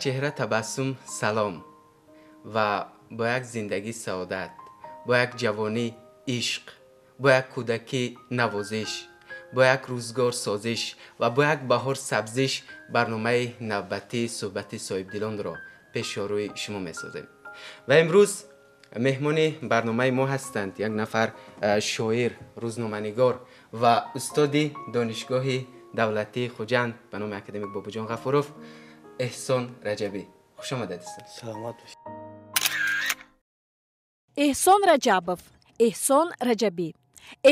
Чеҳра табассум салом ва бо як зиндагӣ саодат, бо як ҷавонӣ ишқ, бо як кӯдакӣ навозиш, бо як рӯзгор созиш ва бо як баҳор сабзиш барномаи навбатии суҳбати соҳибдилонро пеши рӯи шумо месозем. Ва имрӯз меҳмони барномаи мо ҳастанд як нафар шоир, рӯзноманигор ва устоди Донишгоҳи давлатии Хуҷанд ба номи академик Бобоҷон Ғафуров, Эҳсон Раҷабӣ. Хуш омадед, устод. Саломат бошед. Эҳсон Раҷабов, Эҳсон Раҷабӣ.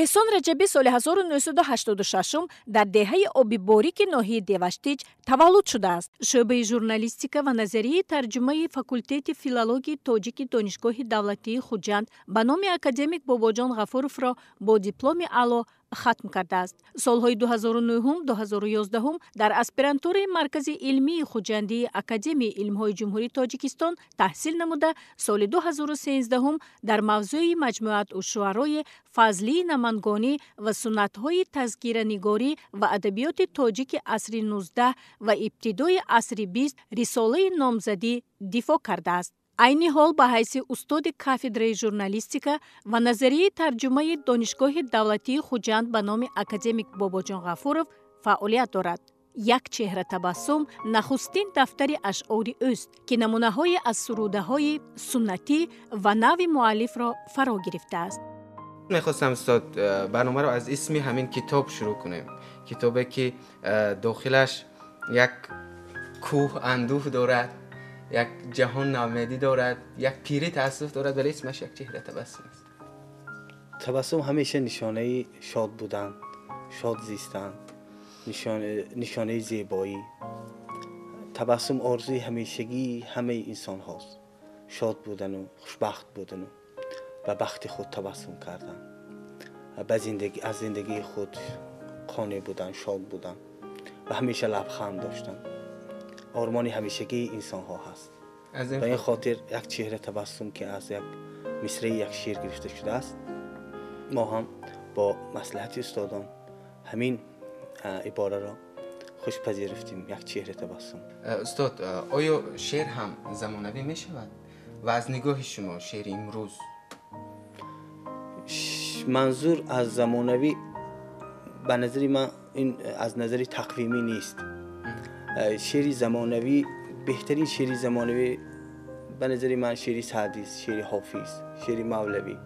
Эҳсон Раҷабӣ соли 1986 дар деҳаи Обиборики ноҳияи Деваштич таваллуд шудааст. Шӯъбаи журналистика ва назарияи тарҷумаи факултети филологияи тоҷики Донишгоҳи давлатии Хуҷанд ба номи академик Бобоҷон Ғафуровро бо дипломи аъло хатм кардааст. Солҳои 2009-2011 дар аспирантураи Маркази илмии Хуҷандии Академияи илмҳои Ҷумҳурии Тоҷикистон таҳсил намуда, соли 2013 дар мавзӯи Маҷмӯат-ушшуарои Фазлии Намангонӣ ва суннатҳои тазкиранигорӣ ва адабиёти тоҷики асри 19 ва ибтидои асри 20 рисолаи номзадӣ дифоъ кардааст. Айни ҳол ба ҳайси устоди кафедраи журналистика ва назарияи тарҷумаи Донишгоҳи давлатии Хуҷанд ба номи академик Бобоҷон Ғафуров фаъолият дорад. «Як чеҳра табассум» нахустин дафтари ашъори ӯст, ки намунаҳое аз сурудаҳои суннатӣ ва нави муаллифро фаро гирифтааст. Мехостам, устод, барномаро аз исми ҳамин китоб шурӯъ кунем, китобе ки дохилаш як кӯҳ андӯҳ дорад, як ҷаҳон ноумедӣ дорад, як пирӣ таассуф дорад, вале исмаш «Як чеҳра табассум» аст. Табассум ҳамеша нишонаи шод будан, шод зистан, нишонаи зебоӣ. Табассум орзуи ҳамешагии ҳамаи инсонҳост, шод будану хушбахт будану ба бахти худ табассум кардан, ба зиндагӣ, аз зиндагии худ қонеъ будан, шод будан ва ҳамеша лабханд доштан ормони ҳамешагии инсонҳо ҳаст. Ба ин хотир «Як чеҳра табассум», ки аз як мисраи як шеър гирифта шудааст, мо ҳам бо маслиҳати устодон ҳамин ибораро хуш пазируфтем: «Як чеҳра табассум». Устод, оё шеър ҳам замонавӣ мешавад ва аз нигоҳи шумо шеъри имрӯз? Манзур аз замонавӣ, ба назари ман, ин аз назари тақвимӣ нест. Шеъри замонавӣ, беҳтарин шеъри замонавӣ, ба назари ман, шеъри Саъдист, шеъри Ҳофиз, шеъри Мавлавӣ,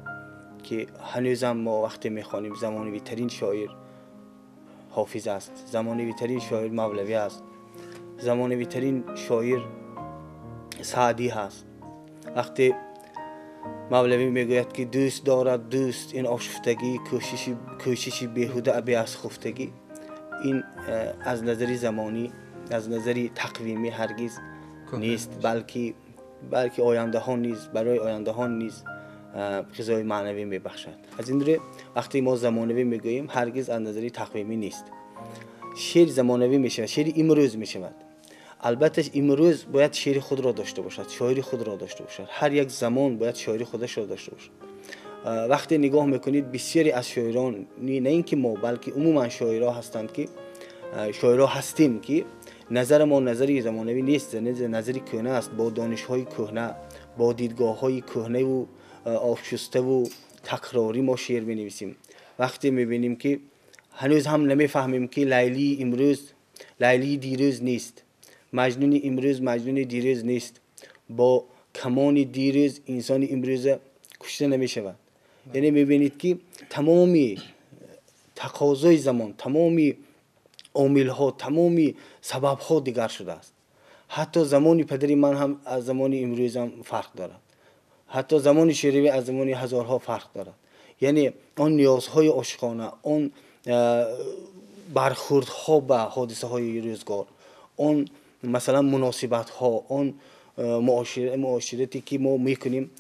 ки ҳанӯзам мо вақте мехонем, замонавитарин шоир Ҳофиз аст, замонавитарин шоир Мавлавӣ аст, замонавитарин шоир Саъдӣ ҳаст. Вақте Мавлавӣ мегӯяд, ки дӯст дорад дӯст ин ошуфтагӣ, кӯшиши беҳуда бе аз хуфтагӣ, ин аз назари замонӣ, аз назари тақвимӣ ҳаргиз нест, балки ояндаҳо низ, барои ояндаҳон низ ғизои маънавӣ мебахшад. Аз ин рӯ, вақте мо замонавӣ мегӯем, ҳаргиз аз назари тақвимӣ нест. Шеър замонавӣ мешавад, шеъри имрӯз мешавад. Албатта, имрӯз бояд шеъри худро дошта бошад, шоири худро дошта бошад. Ҳар як замон бояд шоири худашро дошта бошад. Вақте нигоҳ мекунед, бисёре аз шоирон, на ин ки мо, балки умуман шоиро ҳастанд, ки шоиро ҳастем, ки назари мо назари замонавӣ нест, назари кӯҳна аст, бо донишҳои кӯҳна, бо дидгоҳҳои кӯҳнаву обшуставу такрорӣ мо шеър менависем. Вақте мебинем, ки ҳанӯз ҳам намефаҳмем, ки Лайлии имрӯз Лайлии дирӯз нест, Маҷнуни имрӯз Маҷнуни дирӯз нест, бо камони дирӯз инсони имрӯза кушта намешавад. Яъне мебинед, ки тамоми тақозои замон, тамоми омилҳо, тамоми сабабҳо дигар шудааст. Ҳатто замони падари ман ҳам аз замони имрӯзам фарқ дорад, ҳатто замони Шӯравӣ аз замони ҳазорҳо фарқ дорад. Яъне он ниёзҳои ошиқона, он бархӯрдҳо ба ҳодисаҳои рӯзгор, он, масалан, муносибатҳо, он муоширате ки мо мекунем,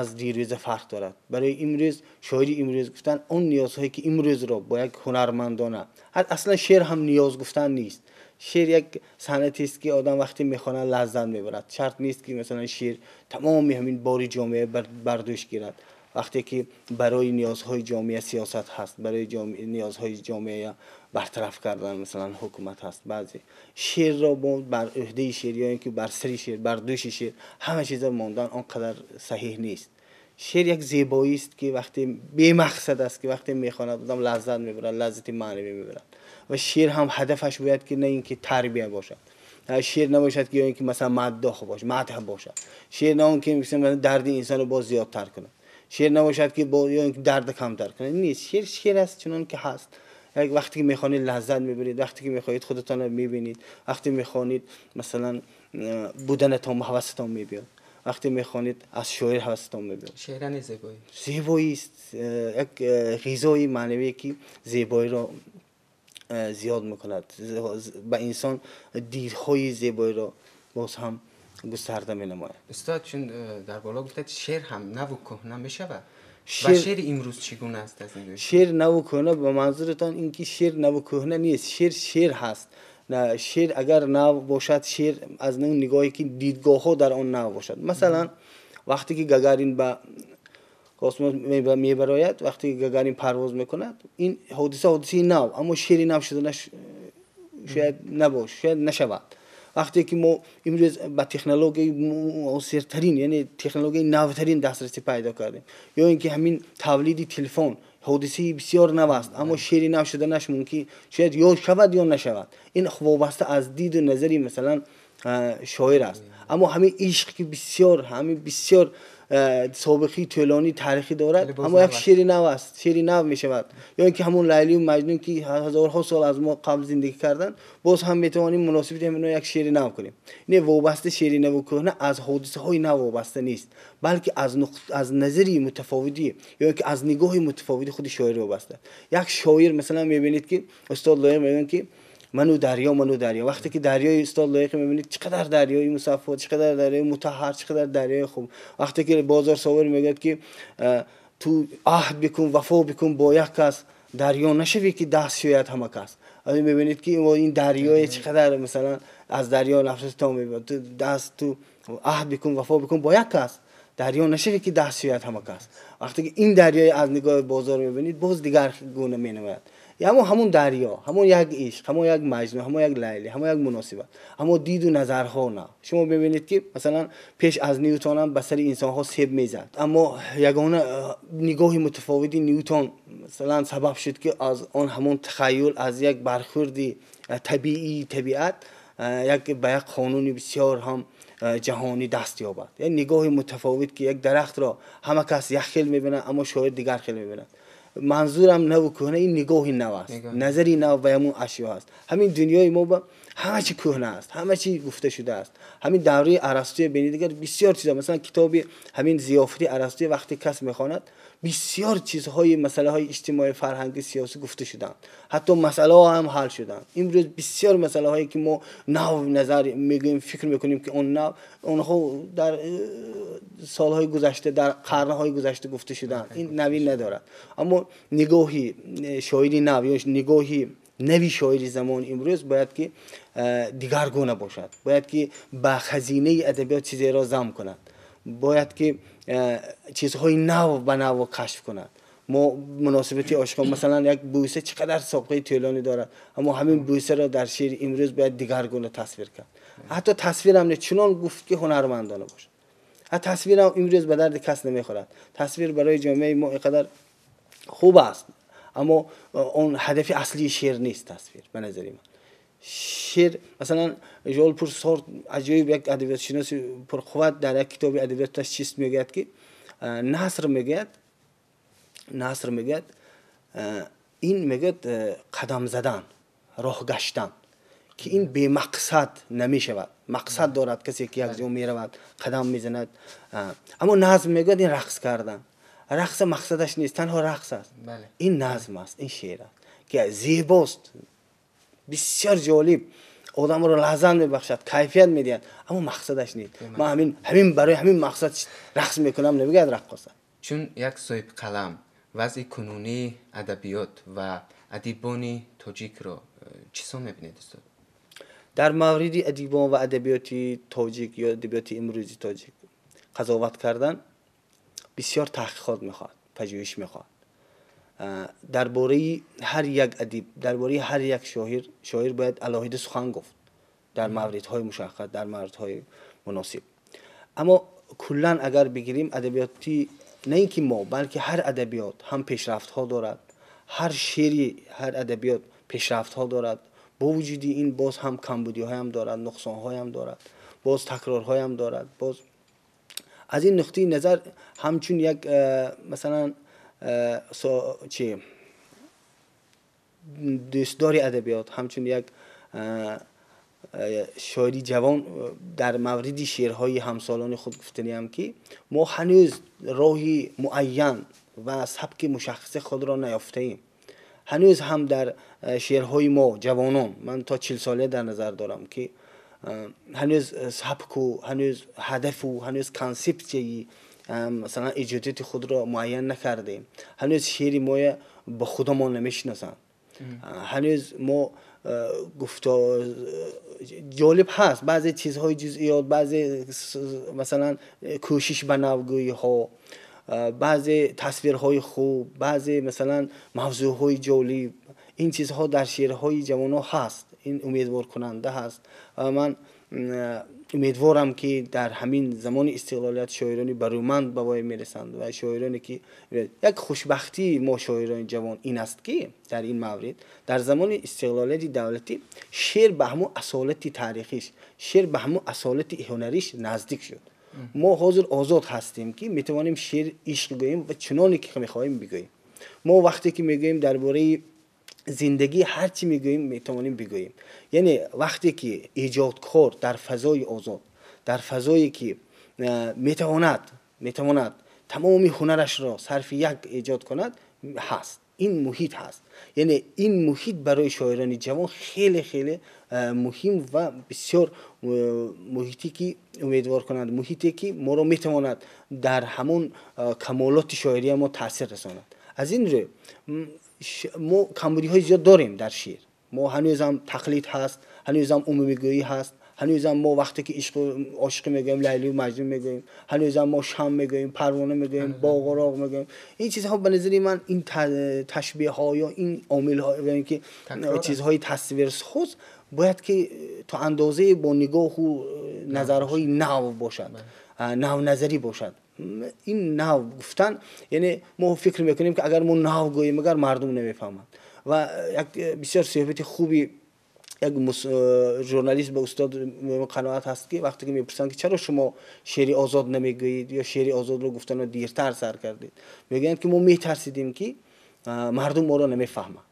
аз дирӯза фарқ дорад. Барои имрӯз, шоири имрӯз гуфтан, он ниёзҳое ки имрӯзро бо як ҳунармандона, аслан шеър ҳам ниёз гуфтан нест. Шеър як санъатест, ки одам вақте мехонад, лаззат мебарад. Шарт нест, ки масалан шеър тамоми ҳамин бори ҷомеа бар дӯш гирад. Вақте ки барои ниёзҳои ҷомеа сиёсат ҳаст, барои ниёзҳои ҷомеа бартараф кардан масалан ҳукумат ҳаст. Баъзе шеърро бар ӯҳдаи шеър ё ин ки бар сари шеър, бар дӯши шеър ҳама чиза мондан он қадар саҳеҳ нест. Шеър як зебоист ки вақте бемақсад аст, ки вақте мехонад одам лаззат мебарад, лаззати маънавӣ мебарад. Ва шеър ҳам ҳадафаш бояд ки на ин ки тарбия бошад, шеър набошад ки ё ин ки масалан маддоҳ бошад, мадҳ бошад. Шеър на он ки масалан дарди инсонро боз зиёдтар кунад, шеър набошад ки ё ин ки дард камтар кунад. Нест, шеър шеър аст чунон ки ҳаст. Як вақте ки мехонед лаззат мебаред, вақте ки мехоҳед худатонро мебинед, вақте мехонед масалан буданатон ҳавасатон мебиёд, вақте мехонед аз шоир ҳавасатон мебиёд. Шеър не зебоӣ? Зебоист, як ғизои маънавие ки зебоиро зиёд мекунад, ба инсон дидҳои зебоиро боз ҳам густарда менамояд. Устод, чун дар боло гуфтед шеър ҳам наву кӯҳна мешавад, ва шеъри имрӯз чӣ гуна аст аз нигоҳи шумо? Шеър наву кӯҳна ба манзуратон ин ки шеър наву кӯҳна нест, шеър шеър ҳаст. Шеър агар нав бошад, шеър аз нигоҳе ки дидгоҳҳо дар он нав бошад. Масалан вақте ки Гагарин ба космос мебарояд, вақте ки Гагарин парвоз мекунад, ин ҳодиса ҳодисаи нав, аммо шеъри нав шуданаш шояд набошад, шояд нашавад. Вақте ки мо имрӯз ба технологияи муосиртарин, яъне технологияи навтарин дастрасӣ пайдо кардем, ё ин ки ҳамин тавлиди телефон ҳодисаи бисёр нав аст, аммо шеъри нав шуданаш мумкин шояд ё шавад ё нашавад. Ин вобаста аз диду назари масалан шоир аст. Аммо ҳамин ишқ ки бисёр, ҳамин бисёр собиқаи тӯлонии таърихӣ дорад, аммо як шеъри нав аст, шеъри нав мешавад. Ё ин ки ҳамон Лайлию Маҷнун ки ҳазорҳо сол аз мо қабл зиндагӣ карданд, боз ҳам метавонем муносибати ҳаминро як шеъри нав кунем. Не, вобаста шеъри наву кӯҳна аз ҳодисаҳои нав вобаста нест, балки аз назари мутафовидӣ ё ин ки аз нигоҳи мутафовиди худи шоир вобаста. Як шоир масалан мебинед ки устод Лоиқ мегӯянд ки ману дарё, ману дарё. Вақте ки дарёи устод Лоиқ мебинед, чӣ қадар дарёи мусаффо, чӣ қадар дарёи мутаҳҳар, чӣ қадар дарёи хуб. Вақте ки Бозор Собир мегӯяд ки ту аҳд бикун, вафо бикун бо як кас, дарё нашавӣ ки даст шӯяд ҳама кас. Мебинед ки ин дарёе чӣ қадар масалан аз дарё нафасатон мебарад. Ту даст, ту аҳд бикун, вафо бикун бо як кас, дарё нашавӣ ки даст шӯяд ҳама кас. Вақте ки ин дарёи аз нигоҳи бозор мебинед, боз дигар гуна менамояд. Аммо ҳамон дарё, ҳамон як ишқ, ҳамон як маҷнун, ҳамон як Лайли, ҳамон як муносибат, аммо диду назарҳо на. Шумо мебинед ки масалан пеш аз Ньютон ҳам ба сари инсонҳо себ мезад, аммо ягона нигоҳи мутафовити Ньютон масалан сабаб шуд ки аз он ҳамон тахайюл, аз як бархӯрди табиии табиат як ба як қонуни бисёр ҳам ҷаҳонӣ даст ёбад. Як нигоҳи мутафовит ки як дарахтро ҳама кас як хел мебинад, аммо шоир дигар хел мебинад. Манзурам наву кӯҳна ин нигоҳи нав аст, назари нав ба ҳамон ашё аст. Ҳамин дунёи мо ба ҳама чи кӯҳна аст, ҳама чи гуфта шудааст. Ҳамин давраи Арастуя бинед, дигар бисёр чиза, масалан китоби ҳамин зиёфати Арастуя вақте кас мехонад, бисёр чизҳои масъалаҳои иҷтимоӣ, фарҳангӣ, сиёсӣ гуфта шуданд, ҳатто масъалаҳо ҳам ҳал шуданд. Имрӯз бисёр масъалаҳое ки мо нав назар мегӯем, фикр мекунем ки он нав, онҳо дар солҳои гузашта, дар қарнҳои гузашта гуфта шуданд. Ин навӣ надорад. Аммо нигоҳи шоири нав ё нигоҳи нави шоири замони имрӯз бояд ки дигаргуна бошад, бояд ки ба хазинаи адабиёт чизеро зам кунад, бояд ки чизҳои нав ба нав кашф кунад. Мо муносибати ошиқон, масалан як бӯса чӣ қадар собиқаи тӯлонӣ дорад, аммо ҳамин бӯсаро дар шеъри имрӯз бояд дигаргуна тасвир кард. Ҳатто тасвирам не, чунон гуфт ки ҳунармандона бошад. Ҳатто тасвирам имрӯз ба дарди кас намехӯрад. Тасвир барои ҷомеаи мо инқадар хуб аст, аммо он ҳадафи аслии шеър нест тасвир, ба назари ман. Шеър масалан Жол Пур Сорт аҷоиб як адабиётшиноси пурқувват дар як китоби адабиёташ чист мегӯяд ки наср мегӯяд, наср мегӯяд, ин мегӯяд қадам задан, роҳ гаштан, ки ин бемақсад намешавад. Мақсад дорад касе ки як ҷо меравад, қадам мезанад. Аммо назм мегӯяд ин рақс кардан. Рақс мақсадаш нест, танҳо рақс аст. Ин назм аст, ин шеър аст ки зебост, бисёр ҷолиб, одамро лаззат мебахшад, кайфият медиҳад, аммо мақсадаш нест. Ман ҳамин барои ҳамин мақсад рақс мекунам намегӯяд раққоса. Чун як соҳибқалам вазъи кунунии адабиёт ва адибони тоҷикро чӣ сон мебинед, устод? Дар мавриди адибон ва адабиёти тоҷик ё адабиёти имрӯзи тоҷик қазоват кардан бисёр таҳқиқот мехоҳад, пажӯҳиш мехоҳад. Дар бораи ҳар як адиб, дар бораи ҳар як шоир бояд алоҳида сухан гуфт дар мавридҳои мушаххас, дар мавридҳои муносиб. Аммо куллан агар бигирем, адабиёти на ин ки мо, балки ҳар адабиёт ҳам пешрафтҳо дорад, ҳар шеъри ҳар адабиёт пешрафтҳо дорад. Бо вуҷуди ин боз ҳам камбудиҳоям дорад, нуқсонҳоям дорад, боз такрорҳоям дорад. Боз аз ин нуқтаи назар ҳамчун як масалан чи дӯстдори адабиёт, ҳамчун як шоири ҷавон дар мавриди шеърҳои ҳамсолони худ гуфтаниям, ки мо ҳанӯз роҳи муайян ва сабки мушаххаси худро наёфтаем. Ҳанӯз ҳам дар шеърҳои мо ҷавонон, ман то 40 сола дар назар дорам, ки ҳанӯз сабку, ҳанӯз ҳадафу, ҳанӯз консепсияи масалан эҷодияти худро муайян накардем. Ҳанӯз шеъри моя ба худамон намешиносанд. Ҳанӯз мо гуфто ҷолиб ҳаст, баъзе чизҳои ҷузъиёт, баъзе масалан кӯшиш ба навгӯиҳо, баъзе тасвирҳои хуб, баъзе масалан мавзӯъҳои ҷолиб, ин чизҳо дар шеърҳои ҷавонон ҳаст. Ин умедворкунанда ҳаст ва ман умедворам, ки дар ҳамин замони истиқлолият шоирони барӯманд ба воя мерасанд ва шоироне ки як хушбахтии мо шоирони ҷавон ин аст, ки дар ин маврид, дар замони истиқлолияти давлатӣ, шеър ба ҳамун асолати таърихиш, шеър ба ҳамун асолати ҳунариш наздик шуд. Мо ҳозир озод ҳастем, ки метавонем шеър ишқ гӯем ва чуноне ки мехоҳем бигӯем. Мо вақте ки мегӯем дар бораи зиндагӣ, ҳар чӣ мегӯем, метавонем бигӯем. Яъне вақте ки эҷодкор дар фазои озод, дар фазое ки метавонад тамоми ҳунарашро сарфи як эҷод кунад ҳаст, ин муҳит ҳаст. Яъне ин муҳит барои шоирони ҷавон хеле хеле муҳим ва бисёр муҳите ки умедвор кунанд, муҳите ки моро метавонад дар ҳамон камолоти шоирия мо таъсир расонад. Аз ин рӯ мо камбудиҳои зиёд дорем дар шеър. Мо ҳанӯзам тақлид ҳаст, ҳанӯзам умумигӯӣ ҳаст, ҳанӯзам мо вақте ки ишқу ошиқӣ мегӯем, Лайлию Маҷнун мегӯем, ҳанӯзам мо шам мегӯем, парвона мегӯем, боғу роғ мегӯем. Ин чизҳо ба назари ман, ин ташбеҳҳо ё ин омилҳо, ки чизҳои тасвирсоз бояд ки то андозае бо нигоҳу назарҳои нав бошад, навназарӣ бошад. Ин нав гуфтан, яъне мо фикр мекунем, ки агар мо нав гӯем, агар мардум намефаҳманд. Ва як бисёр суҳбати хуби як журналист ба устод Қаноат ҳаст, ки вақте ки мепурсанд, ки чаро шумо шеъри озод намегӯед ё шеъри озодро гуфтанро дертар сар кардед, мегӯянд, ки мо метарсидем, ки мардум моро намефаҳмад.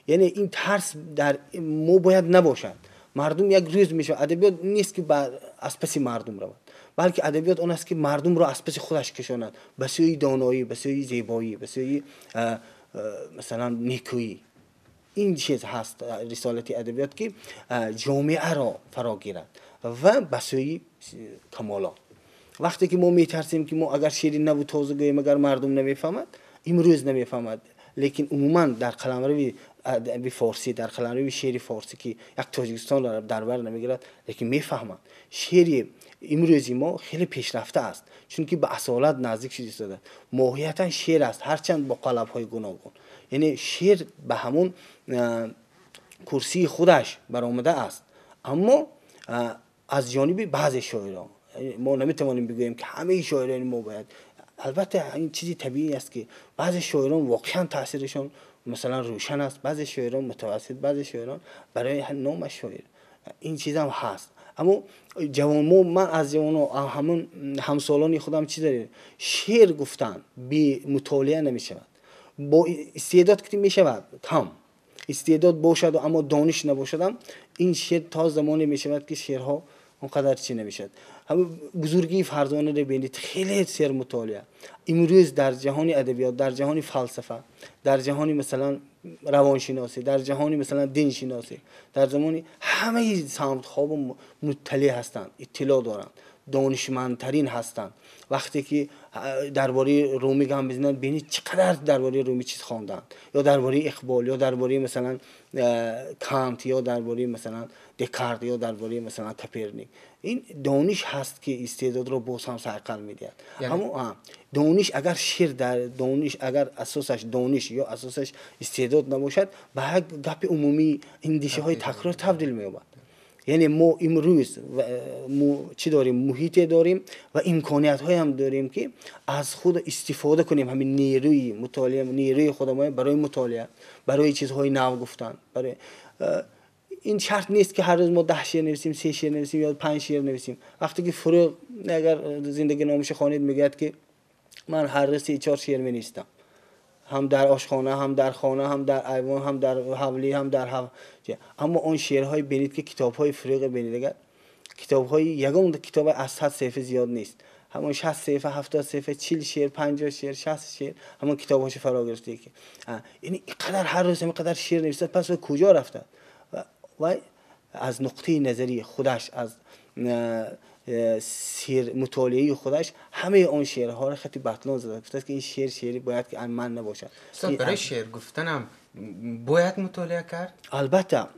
Яъне ин тарс дар мо бояд набошад. Мардум як рӯз мешавад. Адабиёт нест, ки аз паси мардум равад, балки адабиёт он аст, ки мардумро аз паси худаш кашонад ба сӯи доноӣ, ба сӯи зебоӣ, ба сӯи масалан некӯӣ. Ин чиз ҳаст рисолати адабиёт, ки ҷомеаро фаро гирад ва ба сӯи камолот. Вақте ки мо метарсем, ки мо агар шеъри наву тоза гӯем, агар мардум намефаҳмад, имрӯз намефаҳмад, лекин умуман дар қаламрави адаби форсӣ, дар қаламрави шеъри форсӣ, ки як Тоҷикистонро дар бар намегирад, лекин мефаҳманд. Шеъри имрӯзи мо хеле пешрафта аст, чунки ба асолат наздик шуда истодааст. Моҳиятан шеър аст, ҳарчанд бо қалабҳои гуногун. Яъне шеър ба ҳамун курсии худаш баромада аст, аммо аз ҷониби баъзе шоирон. Мо наметавонем бигӯем, ки ҳамаи шоирони мо бояд. Албатта, ин чизи табиӣ аст, ки баъзе шоирон воқеан таъсирашон масалан рӯшан аст, баъзе шоирон мутавассит, баъзе шоирон барои номаш шоир. Ин чизам ҳаст. Аммо ҷавон, ман аз ҷавоно, ҳамун ҳамсолони худам чиз дорем: шеър гуфтан бе мутолиа намешавад. Бо истеъдод ки мешавад, кам истеъдод бошаду аммо дониш набошадам, ин шеър то замоне мешавад, ки шеърҳо он қадар чӣ намешавад. Бузургии Фарзонаро бинед, хеле сермутолиа. Имрӯз дар ҷаҳони адабиёт, дар ҷаҳони фалсафа, дар ҷаҳони масалан равоншиносӣ, дар ҷаҳони масалан диншиносӣ, дар замони ҳамаи самтҳо мутталеъ ҳастанд, иттилоъ доранд. донишмандтарин ҳастанд, вақте ки дар бораи Румӣ гап мезананд, бинед чӣ қадар дар бораи Румӣ чиз хонданд, ё дар бораи Иқбол, ё дар бораи масалан Кант, ё дар бораи масалан Декарт, ё дар бораи масалан Коперник. Ин дониш ҳаст ки истеъдодро боз ҳам сайқал медиҳад. Аммо дониш агар шеър дар дониш агар асосаш дониш ё асосаш истеъдод набошад, ба як гапи умумӣ андешаҳои такрор табдил меёбад. Яъне мо имрӯз чӣ дорем? Муҳите дорем ва имкониятҳоям дорем ки аз худ истифода кунем, ҳамин нерӯи мутолиа, нерӯи худамон барои мутолиа, барои чизҳои нав гуфтан. Барои ин шарт нест ки ҳар рӯз мо 10 шеър нависем, 3 шеър нависем ё 5 шеър нависем. Вақте ки Фурӯғ агар зиндагиномаашро хонед, мегӯяд ки ман ҳар рӯз 3-4 шеър менавистам, ҳам дар ошхона, ҳам дар хона, ҳам дар айвон, ҳам дар ҳавлӣ, ҳам дар аммо он шеърҳои бинед ки китобҳои Фурӯғ бинед, агар китобҳои ягон китоб аз 100 саҳифа зиёд нест, ҳамон 60 саҳифа, 70 саҳифа, 40 шеър, 50 шеър, 60 шеър ҳамон китобҳошо фаро гирифта ки яъне инқадар ҳар рӯз инқадар шеър нависад, пас вай куҷо рафта? Вай аз нуқтаи назари худаш, аз мутолиаи худаш ҳамаи он шеърҳоро хати батлон зада, гуфтааст ки ин шеър шеъре бояд ки ман набошад. Устод, барои шеър гуфтанам бояд мутолиа кард? Албатта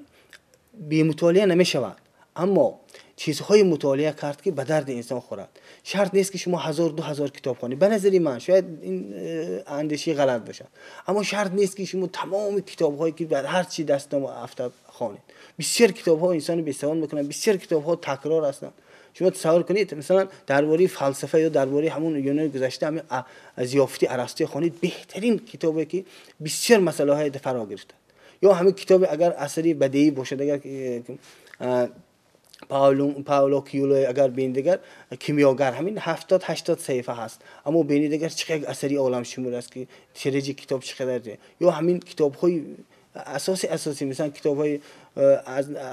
бемутолиа намешавад, аммо чизҳои мутолиа кард ки ба дарди инсон хӯрад. Шарт нест ки шумо 1000-2000 китоб хонед. Ба назари ман шояд ин андешаи ғалат бошад, аммо шарт нест ки шумо тамоми китобҳое ки бар ҳар чи дастон афтад хонед. Бисёр китобҳо инсонро бесавод мекунанд, бисёр китобҳо такрор ҳастанд. Шумо тасаввур кунед, масалан дар бораи фалсафа ё дар бораи ҳамон юнони гузашта ҳамин зиёфати Арастуи хонед, беҳтарин китобе ки бисёр масъалаҳои фаро гирифта. Ё ҳамин китобе агар асари бадеӣ бошад, агар Пауло Куэлё агар бинед, дигар кимиёгар, ҳамин 70-80 саҳифа ҳаст, аммо бинед дигар чӣ қадар асари оламшумул аст ки тиражи китоб чӣ қадар. Ё ҳамин китобҳои асосӣ, масалан китобҳои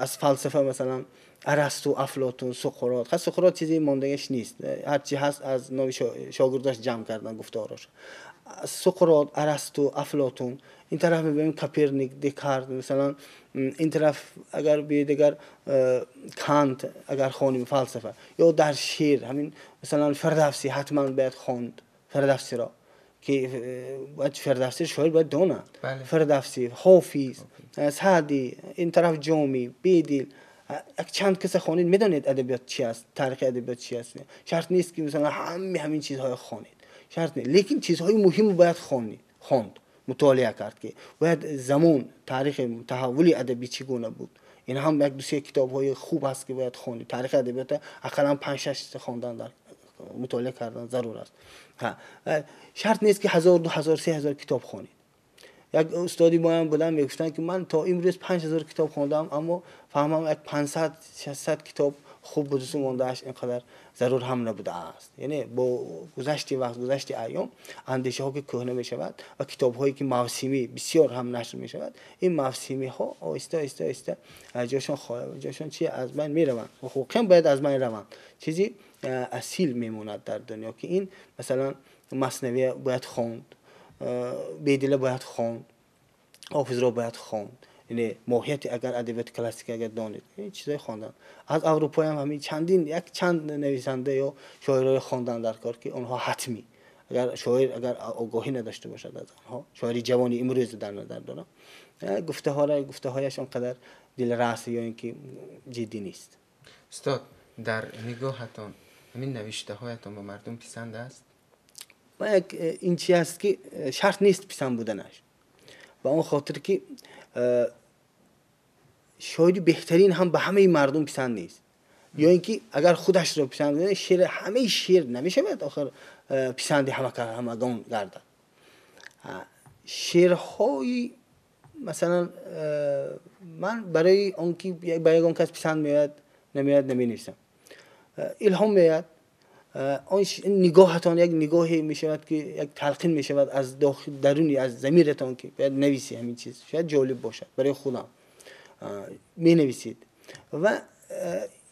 аз фалсафа, масалан Арасту, Афлотун, Суқрот. Хас Суқрот чизи мондагаш нест, ҳарчи ҳаст аз номи шогирдаш ҷамъ кардан гуфтораш. Суқрот, Арасту, Афлотун, ин тараф мебинем Коперник, Декарт, масалан ин тараф агар биёед дигар Кант агар хонем фалсафа, ё дар шеър ҳамин масалан Фирдавсӣ ҳатман бояд хонд, Фирдавсиро ки бояд Фирдавсӣ шоир бояд донад. Фирдавсӣ, Ҳофиз, Саъдӣ, ин тараф Ҷомӣ, Бедил, як чанд каса хонед, медонед адабиёт чи аст, таърихи адабиёт чи аст. Шарт нест ки масалан ҳамин чизҳоро хонед, шарт нест, лекин чизҳои муҳим бояд хонд, мутолиа кард ки бояд замон, таърихи таҳаввули адабӣ чӣ гуна буд. Ин ҳам як ду се китобҳои хуб ҳаст ки бояд хонед. Таърихи адабиёт ақаллан 5-6 хондан дар мутолиа кардан зарур аст. Шарт нест ки 1000, 2000, 3000 китоб хонед. Як устоди моям буданд, мегуфтанд ки ман то имрӯз 5000 китоб хондам, аммо фаҳмам як 500-600 китоб хуб буду мондааш инқадар зарур ҳам набудааст. Яъне бо гузашти вақт, гузашти айём андешаҳо ки кӯҳна мешавад ва китобҳое ки мавсимӣ бисёр ҳам нашр мешавад, ин мавсимиҳо оҳиста оҳиста оҳиста ҷошон чи аз байн мераванд. Ҳуқуқиам бояд аз байн раванд. Чизи асил мемонад дар дунё ки ин масалан Маснавия бояд хонд, Бедила бояд хонд, Ҳофизро бояд хонд. Яъне моҳияти агар адабиёти классика агар донед, ин чизҳои хондан. Аз Аврупоям ҳамин чандин як чанд нависанда ё шоирҳои хондан дар кор ки онҳо ҳатмӣ. Агар шоир агар огоҳӣ надошта бошад аз онҳо, шоири ҷавони имрӯз дар назар дорам, гуфтаҳояш он қадар дилрас ё ин ки ҷиддӣ нест. Устод, дар нигоҳатон ҳамин навиштаҳоятон ба мардум писанд аст? Як ин чи аст ки шарт нест писанд буданаш, ба он хотир ки шоири беҳтарин ҳам ба ҳамаи мардум писанд нест, ё ин ки агар худашро писанд кунад, шеър ҳамаи шеър намешавад охир писанди ҳамагон гардад. Шеърҳои масалан ман барои он ки ба ягон кас писанд меояд намеояд наменависам. Илҳом меояд, он нигоҳатон як нигоҳе мешавад ки як талқин мешавад аз дохил даруни аз замиратон ки бояд нависӣ ҳамин чиз, шояд ҷолиб бошад барои худам менависед ва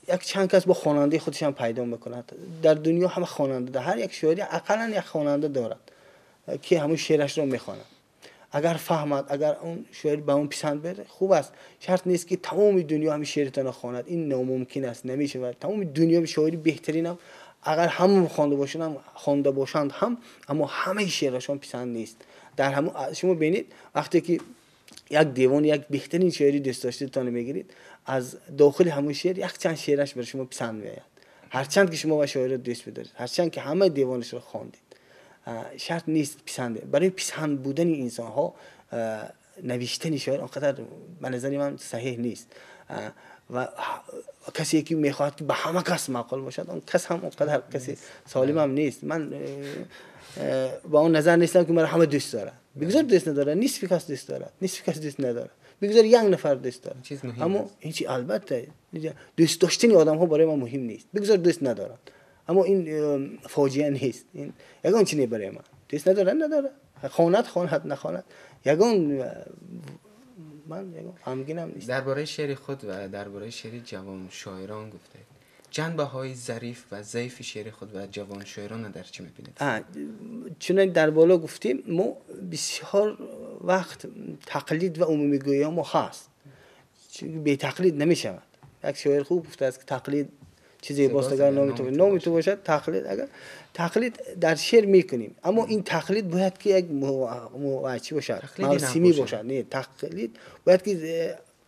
як чанд кас бо хонандаи худаш ҳам пайдо мекунад. Дар дунё ҳама хонанда, ҳар як шоири ақаллан як хонанда дорад ки ҳамон шеърашро мехонад. Агар фаҳмад, агар он шоир ба он писанд биёяд, хуб аст. Шарт нест ки тамоми дунё ҳамин шеъртонро хонад. Ин номумкин аст, намешавад. Тамоми дунё шоири беҳтаринам агар ҳама хонда бошанд ҳам, аммо ҳамаи шеърашон писанд нест. Дар ҳамон шумо бинед, вақте ки як девон, як беҳтарин шоири дӯст доштаатонро мегиред, аз дохили ҳамон шеър як чанд шеъраш барои шумо писанд меояд. Ҳарчанд ки шумо ба шоирро дӯст бидоред, ҳарчанд ки ҳамаи девонашро хондед, шарт нест писанд. Барои писанд будани инсонҳо навиштани шоир он қадар ба назари ман саҳеҳ нест. Ва касе ки мехоҳад ки ба ҳама кас маъқул бошад, он кас ҳам он қадар каси солим ҳам нест. Ман ба он назар нестам ки маро ҳама дӯст дорад. Бигзор дӯст надорад, нисфи кас дӯст дорад, нисфи кас дӯст надорад. Бигзор як нафар дӯст дорад. Аммо ин чи албатта дӯст доштани одамҳо барои ман муҳим нест. Бигзор дӯст надорад. Аммо ин фоҷиа нест. Ин ягон чи не барои ман. Дӯст надорад, надорад. Хонад, хонад, нахонад. Ягон ман ягон ғамгинам нест. Дар бораи шеъри худ ва дар бораи шеъри ҷавон шоирон гуфтед. Ҷанбаҳои зариф ва заифи шеъри худ ва ҷавон шоиронро дар чӣ мебинед? Чунон дар боло гуфтем, мо бисёр вақт тақлид ва умумигӯиҳо мо ҳаст. Чунки бетақлид намешавад. Як шоир хуб гуфтааст ки тақлид чизе бост, агар номи ту бошад, тақлид. Агар тақлид дар шеър мекунем, аммо ин тақлид бояд ки як чӣ бошад, мавсимӣ бошад. Не, тақлид бояд ки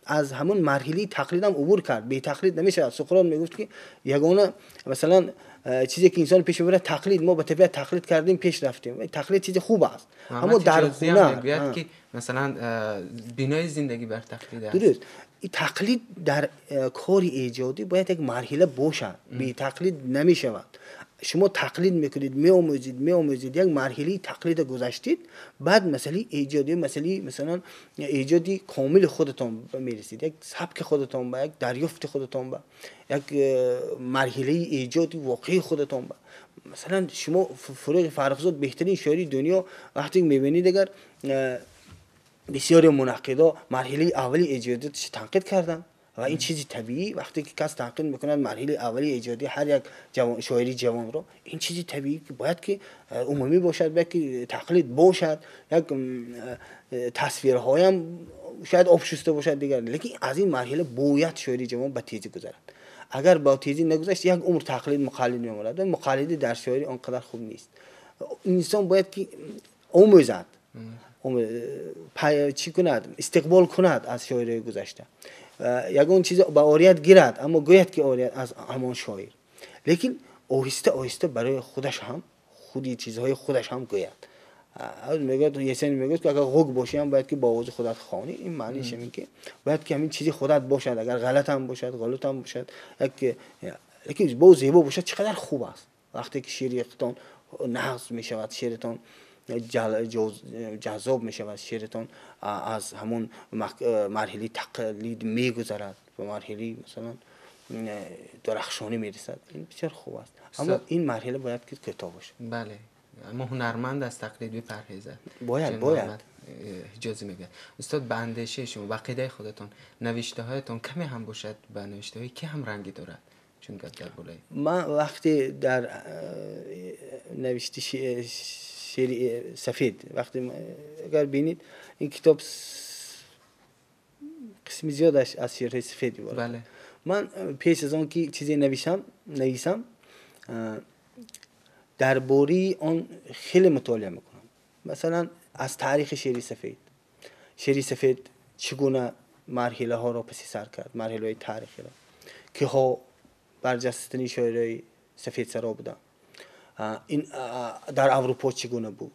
аз ҳамон марҳилаи тақлидам убур кард. Бетақлид намешавад. Суқрот мегуфт ки ягона масалан чизе ки инсон пеш мебарад тақлид. Мо ба табиат тақлид кардем, пеш рафтем. Тақлид чизи хуб аст, аммо дар ҳунар мегӯяд ки масалан бинои зиндагӣ бар тақлид аст. Дуруст. Тақлид дар кори эҷодӣ бояд як марҳила бошад. Бетақлид намешавад. Шумо тақлид мекунед, меомӯзед, як марҳилаи тақлида гузаштед, баъд масъалаи эҷодӣ, масъалаи масалан эҷоди комили худатон мерасед, як сабки худатон ба, як дарёфти худатон ба, як марҳилаи эҷоди воқеии худатон ба. Масалан шумо Фурӯғи Фаррухзод, беҳтарин шоири дунё, вақте мебинед, агар бисёри мунаққидо марҳилаи аввали эҷодияташ танқид карданд. Ва ин чизи табиӣ, вақте ки кас танқид мекунад марҳилаи аввали эҷодии ҳар як шоири ҷавонро, ин чизи табиӣ ки бояд ки умумӣ бошад, бояд ки тақлид бошад, як тасвирҳоям шояд обшуста бошад дигар, лекин аз ин марҳила бояд шоири ҷавон ба тезӣ гузарад. Агар ба тезӣ нагузашт, як умр тақлид муқаллид мемонад. Муқаллидӣ дар шоирӣ он қадар хуб нест. Инсон бояд ки омӯзад, чӣ кунад, истиқбол кунад аз шоирои гузашта, ягон чиз ба орият гирад, аммо гӯяд ки орият аз ҳамон шоир, лекин оҳиста оҳиста барои худаш ҳам худи чизҳои худаш ҳам гӯяд. Мегӯяд Есенин, мегӯяд ки агар ғуг бошӣ ҳам бояд ки бо овози худат хонӣ. Ин маъниш ҳамин ки бояд ки ҳамин чизи худат бошад, агар ғалат ҳам бошад, ғалат ҳам бошад, лекин бо зебо бошад, чӣ қадар хуб аст. Вақте ки шеъритон нағз мешавад, шеъритон ҷаззоб мешавад, шеъритон аз ҳамон марҳилаи тақлид мегузарад, ба марҳилаи масалан дарахшонӣ мерасад. Ин бисёр хуб аст, аммо ин марҳила бояд ки кӯтоҳ бошад. Бале, аммо ҳунарманд аз тақлид бипарҳезад. Бояд. Ҳиҷозӣ мегӯяд. Устод, ба андешаи шумо, ба ақидаи худатон, навиштаҳоятон каме ҳам бошад, ба навиштаҳои ки ҳам рангӣ дорад? Чун гап дар болои ман вақте дар навишти шеъри сафед, вақте агар бинед, ин китоб қисми зиёдаш аз шеърҳои сафед иборат. Ман пеш аз он ки чизе нависам, дар бораи он хеле мутолиа мекунам. Масалан аз таърихи шеъри сафед, шеъри сафед чӣ гуна марҳилаҳоро паси сар кард, марҳилаҳои таърихиро, киҳо барҷастатарин шоирои сафедсаро буданд, ин дар Аврупо чӣ гуна буд,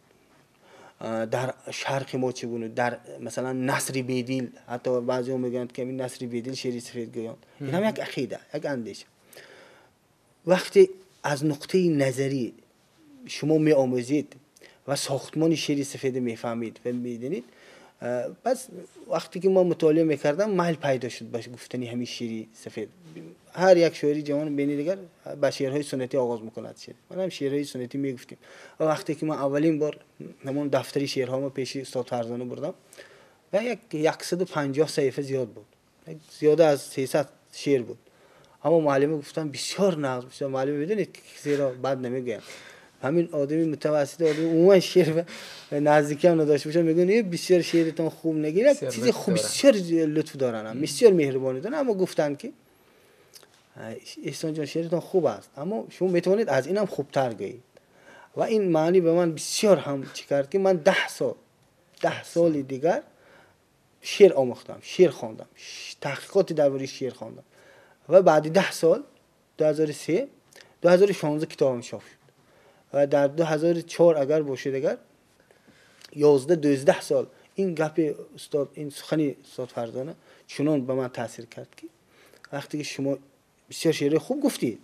дар шарқи мо чӣ гуна, дар масалан Насри Бедил, ҳатто баъзеҳо мегӯянд ки Насри Бедил шеъри сафед гӯянд. Ин ҳам як ақида, як андеша. Вақте аз нуқтаи назарӣ шумо меомӯзед ва сохтмони шеъри сафеда мефаҳмед ва медонед, пас вақте ки ман мутолиа мекардам, майл пайдо шуд ба гуфтани ҳамин шеъри сафед. Ҳар як шоири ҷавон бини дигар ба шеърҳои суннатӣ оғоз мекунад шеър. Ман ҳам шеърҳои суннатӣ мегуфтем. Ва вақте ки ман аввалин бор ҳамон дафтари шеърҳоро пеши устод Фарзона бурдам, ва 150 саҳифа зиёд буд, зиёда аз 300 шеър буд. Аммо муаллима гуфтам бисёр нағз, бисёр. Муаллима медонед, зеро бад намегӯям, ҳамин одами мутавассит, одами умуман шеър наздикӣ ҳам надошта бошад, мегӯянд бисёр шеъритон хуб нагирад, чизи хуб, бисёр лутф доранд, бисёр меҳрубонӣ доранд, аммо гуфтанд ки Эҳсон ҷон, шеъритон хуб аст, аммо шумо метавонед аз ин ҳам хубтар гӯед. Ва ин маънӣ ба ман бисёр ҳам чӣ кард ки ман 10 соли дигар шеър омӯхтам, шеър хондам, таҳқиқоти дар бораи шеър хондам ва баъди 10 сол 2003 2016 китобам чоп шуд ва дар 2004 агар бошед, агар 11-12 сол ин гапи устод, ин сухани устод Фарзона чунон ба ман таъсир кард ки вақте ки шумо бисёр шеъри хуб гуфтед,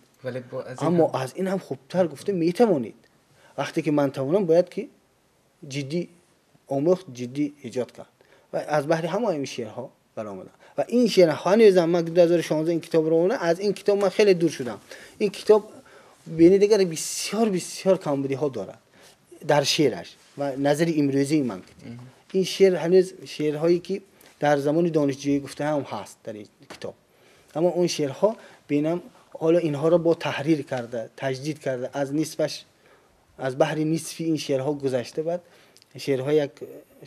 аммо аз ин ҳам хубтар гуфта метавонед. Вақте ки ман тавонам, бояд ки ҷиддӣ омӯхт, ҷиддӣ эҷод кард ва аз баҳри ҳамаи ин шеърҳо баромадам. Ва ин шеър ҳанӯзам ман 2016 ин китобро овардам, аз ин китоб ман хеле дур шудам. Ин китоб бини дигар бисёр бисёр камбудиҳо дорад дар шеъраш ва назари имрӯзии ман. Ин шеър ҳанӯз шеърҳое ки дар замони донишҷӯӣ гуфта ҳам ҳаст дар ин китоб, аммо он шеърҳо бинам ҳоло инҳоро бо таҳрир карда, таҷдид карда, аз нисфаш, аз баҳри нисфи ин шеърҳо гузашта, баъд шеърҳо як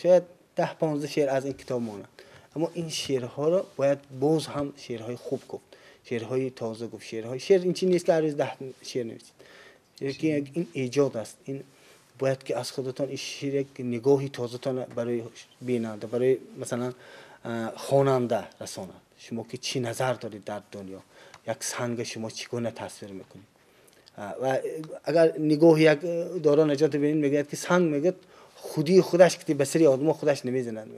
шояд 10-15 шеър аз ин китоб монанд, аммо ин шеърҳоро бояд боз ҳам шеърҳои хуб гуфт, шеърҳои тоза гуфт. Шеърҳои шеър ин чи нест ки ҳар рӯз 10 шеър нависед, ин эҷод аст. Ин бояд ки аз худатон ин шеър як нигоҳи тозатон барои бинанда, барои масалан хонанда расонад. Шумо ки чӣ назар доред дар дунё, як санга шумо чӣ гуна тасвир мекунед? Ва агар нигоҳи як Доро Наҷот бинед, мегӯяд ки санг, мегӯяд, худии худаш ки ба сари одамҳо худаш намезанад,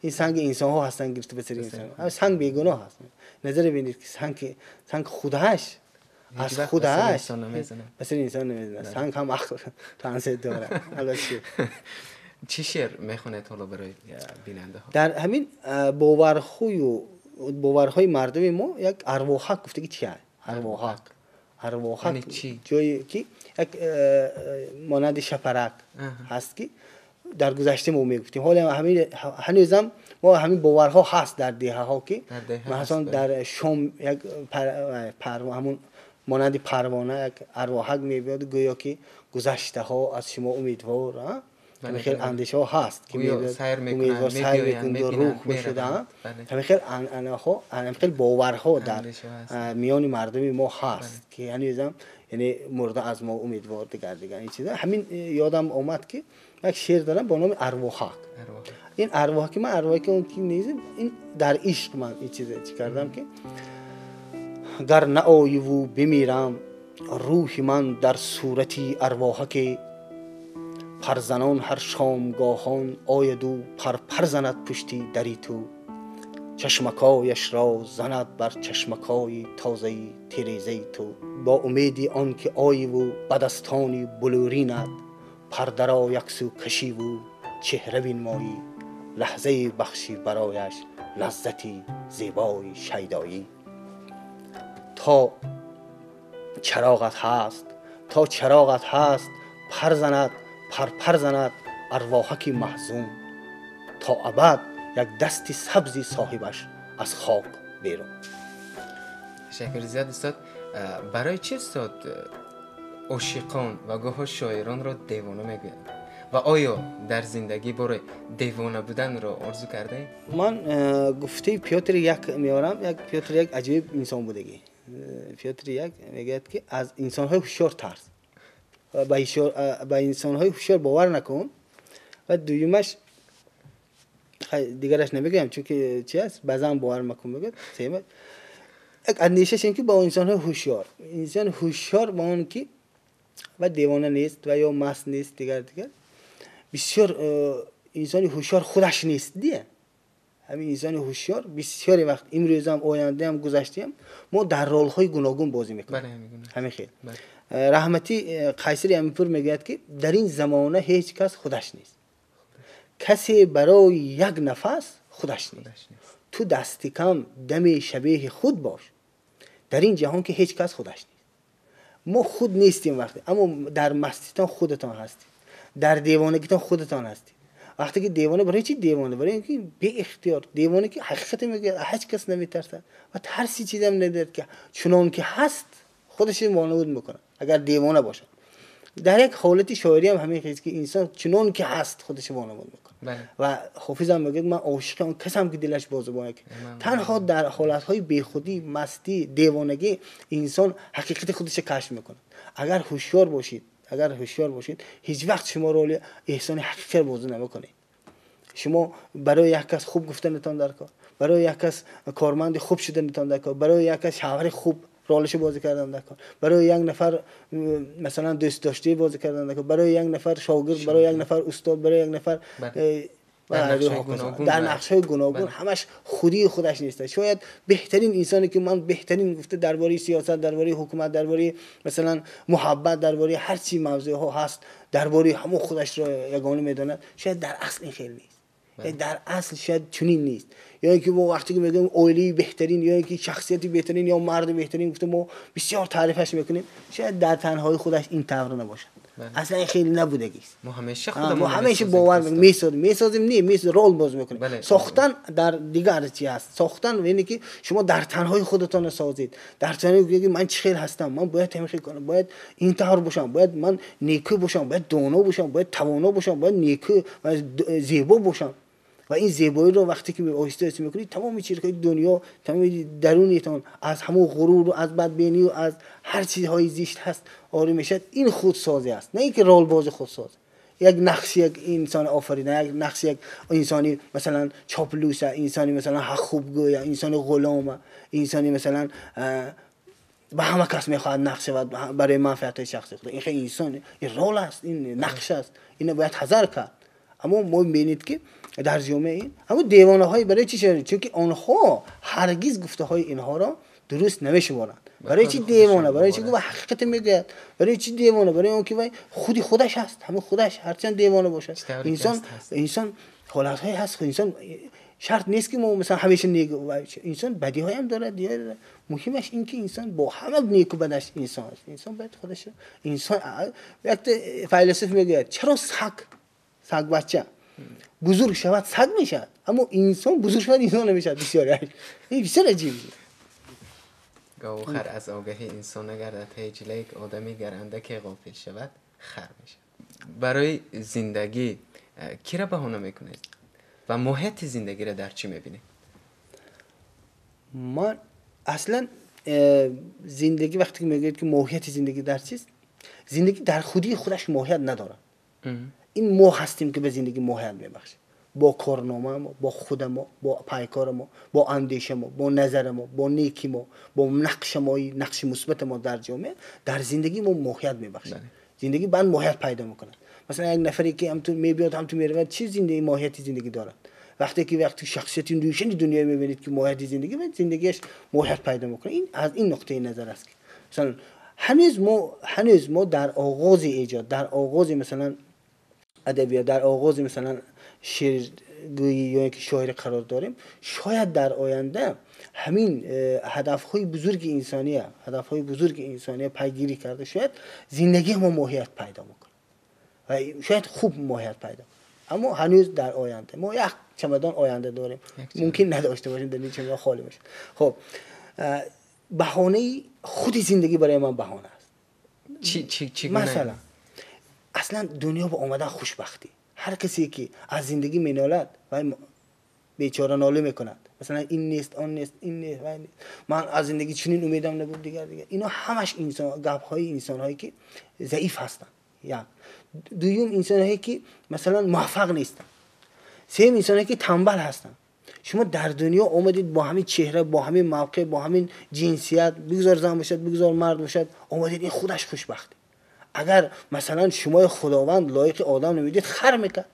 ин санги инсонҳо ҳастанд гирифта ба сари инсон. Санг бегуноҳ аст. Назар бинед ки санг худаш аз худаш ба сари инсон намезанад. Санг ҳам ақл таъсир дорад. Чӣ шеър мехонед ҳоло барои бинандаҳо? Дар ҳамин боварҳои мардуми мо як арвоҳак гуфтаги чи аст? Арвоҳак, арвоҳак ҷое ки як монанди шапарак ҳаст ки дар гузашта мо мегуфтем. Ҳоло ҳанӯзам мо ҳамин боварҳо ҳаст дар деҳаҳо ки масалан дар шом як ҳамун монанди парвона як арвоҳак мебиёд, гӯё ки гузаштаҳо аз шумо умедвор, ҳамин хел андешаҳо ҳаст ки умедвор сайр мекунад, рӯҳ бошуда. Ҳамин хел анъанаҳо, ҳамин хел боварҳо дар миёни мардуми мо ҳаст ки ҳанӯзам яъне мурда аз мо умедвор, дигар дигар ин чиза. Ҳамин ёдам омад ки як шеър дорам бо номи Арвоҳак. Ин арвоҳ ки ман арвоҳ ки он ки нест, ин дар ишқ ман ин чиза чӣ кардам ки гар наоиву бимирам, рӯҳи ман дар сурати арвоҳаке, парзанон ҳар шомгоҳон ояду парпар занад пушти дари ту, чашмакояшро занад бар чашмакои тозаи тирезаи ту, бо умеди он ки оиву ба дастони булуринат пардаро яксӯ кашиву чеҳра бинмоӣ, лаҳзае бахшӣ барояш лаззати зебои шайдоӣ. То чароғат ҳаст, то чароғат ҳаст, пар занад, парпар занад арвоҳаки маҳзун, то абад як дасти сабзи соҳибаш аз хок берун. Ташаккури зиёд устод. Барои чӣ устод ошиқон ва гоҳо шоиронро девона мегӯянд? Ва оё дар зиндагӣ бори девона буданро орзу кардаед? Ман гуфтаи Пётр Як меорам. Як Пётр Як аҷоиб инсон будагӣ. Пётр Як мегӯяд ки аз инсонҳои ҳушёр тарс, ба инсонҳои ҳушёр бовар накун. Ва дуюмаш дигараш намегӯям, чунки чи аст, баъзан бовар макун мегӯяд. Сеюмаш як андешаш ин ки бо инсонҳои ҳушёр, инсони ҳушёр ба он ки ва девона нест ва ё маст нест, дигар дигар бисёр инсони ҳушёр худаш нест дия. Ҳамин инсони ҳушёр бисёре вақт имрӯзам, ояндаам, гузаштаам мо дар ролҳои гуногун бозӣ мекунем. Ҳамин хел раҳматӣ Қайсари Аминпур мегӯяд ки дар ин замона ҳеҷ кас худаш нест, касе барои як нафас худаш нест, ту дасти кам дами шабеҳи худ бош, дар ин ҷаҳон ки ҳеҷ кас худаш нест. Мо худ нестем вақте, аммо дар маститон худатон ҳастед, дар девонагитон худатон ҳастед. Вақте ки девона, барои чӣ девона? Барои ин ки беихтиёр девона ки ҳақиқате мегӯяд, ҳеҷ кас наметарсад ва тарси чизам надорад ки чунон ки ҳаст худаш вонамуд мекунад агар девона бошад. Дар як ҳолати шоирӣ ҳам ҳамин чиз ки инсон чунон ки ҳаст худаш вонамуд мекунад. Ва Ҳофиз ҳам мегӯяд ман ошиқи он касам ки дилаш бо забон яке. Танҳо дар ҳолатҳои бехудӣ, мастӣ, девонагӣ инсон ҳақиқати худашро кашф мекунад. Агар ҳушёр бошед, агар ҳушёр бошед, ҳеҷ вақт шумо роли эҳсони ҳақиқиро бозӣ намекунед. Шумо барои як кас хуб гуфтанатон дар кор, барои як кас корманди хуб шуданатон дар кор, барои як кас шавҳари хуб ролашро бозӣ кардан дар кор, барои як нафар масалан дӯст доштаи бозӣ кардан дар кор, барои як нафар шогирд, барои як нафар устод, барои як нафар дар нақшҳои гуногун ҳамаш худии худаш нест. Шояд беҳтарин инсоне ки ман беҳтарин гуфта дар бораи сиёсат, дар бораи ҳукумат, дар бораи масалан муҳаббат, дар бораи ҳар чи мавзӯъҳо ҳаст, дар бораи ҳамон худашро ягона медонад, шояд дар асл ин хел нест. Дар асл шояд чунин нест. Ё инки мо вақте ки мегӯем оилаи беҳтарин ё инки шахсияти беҳтарин ё марди беҳтарин гуфта мо бисёр таърифаш мекунем, шояд дар танҳои худаш ин тавр набошад. Аслан ин хеле набудагист. Мо ҳамеша худамон мо ҳамеша бовар месозем, месозем не, месозем рол боз мекунем. Сохтан дар дигар чи ҳаст? Сохтан яъне ки шумо дар танҳои худатон созед. Дар танҳои ки ман чӣ хел ҳастам, ман бояд ҳамин хел кунам, бояд ин тавр бошам, бояд ман некӯ бошам, бояд доно бошам, бояд тавоно бошам, бояд некӯ ва зебо бошам. Ва ин зебоиро вақте ки оҳиста оҳиста мекунед, тамоми чизҳои дунё, тамоми дарунатон аз ҳамон ғурур ва аз бадбинӣ ва аз ҳар чизҳои зишт ҳаст орӣ мешавад. Ин худсозӣ аст, на инки ролбози худсоз. Як нақш як инсон офаридан, як нақш як инсони масалан чоплус, инсони масалан ҳақ хубгӯ, инсони ғулом, инсони масалан ба ҳама кас мехоҳад нақш шавад барои манфиатҳои шахсии худ. Ин хеле инсон, ин рол аст, ин нақш аст, инро бояд ҳазар кард. Аммо мо мебинед ки дар ҷомеа ин ҳамон девонаҳои барои чӣ шуд? Чунки онҳо ҳаргиз гуфтаҳои инҳоро дуруст намешуморанд. Барои чӣ девона? Барои чӣ гуфт ҳақиқат мегӯяд? Барои чӣ девона? Барои он ки вай худи худаш ҳаст, ҳамон худаш ҳарчанд девона бошад. Инсон ҳолатҳое ҳаст, инсон шарт нест ки мо масалан ҳамеша нек, инсон бадиҳое ҳам дорад, дигар муҳимаш ин ки инсон бо ҳама неку бадаш инсон аст. Инсон бояд худаш инсон. Як файласуф мегӯяд чаро саг, саг бача бузург шавад саг мешавад, аммо инсон бузург шавад инсон намешавад. Бисёр ин бисёр аҷиб. Гову хар аз огаҳи инсон нагардад ҳеҷ, лек одами гаранда ки ғофил шавад хар мешавад. Барои зиндагӣ киро баҳона мекунед ва моҳияти зиндагиро дар чӣ мебинед? Ман аслан зиндагӣ вақте ки мегӯяд ки моҳияти зиндагӣ дар чист, зиндагӣ дар худии худаш моҳият надорад. Ин мо ҳастем ки ба зиндагӣ моҳият мебахшем. Бо корнома мо, бо худ мо, бо пайкор мо, бо андеша мо, бо назар мо, бо неки мо, бо нақши мо, нақши мусбат мо дар ҷомеа, дар зиндагӣ мо моҳият мебахшем. Зиндагӣ баъд моҳият пайдо мекунад. Масалан як нафаре ки ҳам ту мебиёд ҳам ту меравад, чӣ зиндагӣ моҳияти зиндагӣ дорад? Вақте ки вақте шахсияти рӯшани дунё мебинед ки моҳияти зиндагӣ, зиндагиаш моҳият пайдо мекунад. Ин аз ин нуқтаи назар аст ки масалан ҳанӯз мо дар оғози эҷод, дар оғози масалан адабиёт, дар оғози масалан шеъргӯӣ ё инки шоирӣ қарор дорем. Шояд дар оянда ҳамин ҳадафҳои бузурги инсония, ҳадафҳои бузурги инсония пайгирӣ карда, шояд зиндагии мо моҳият пайдо мекунад ва шояд хуб моҳият пайдо. Аммо ҳанӯз дар оянда мо як чамадон оянда дорем, мумкин надошта бошем, дар ин чамадон холӣ бошад. Хуб, баҳонаи худи зиндагӣ барои ман баҳона аст. Чӣ масалан аслан дунё ба омадан хушбахтӣ. Ҳар касе ки аз зиндагӣ менолад вай бечора нола мекунад. Масалан ин нест, он нест, ин нест, вай нест, ман аз зиндагӣ чунин умедам набуд, дигар дигар. Ино ҳамаш инсон гапҳои инсонҳое ки заиф ҳастанд. Як дуюм инсонҳое ки масалан муваффақ нестанд. Сеюм инсонҳое ки танбал ҳастанд. Шумо дар дунё омадед бо ҳамин чеҳра, бо ҳамин мавқеъ, бо ҳамин ҷинсият, бигзор зан бошад, бигзор мард бошад, омадед, ин худаш хушбахт. Агар масалан шумои худованд лоиқи одам намедид, хар мекард,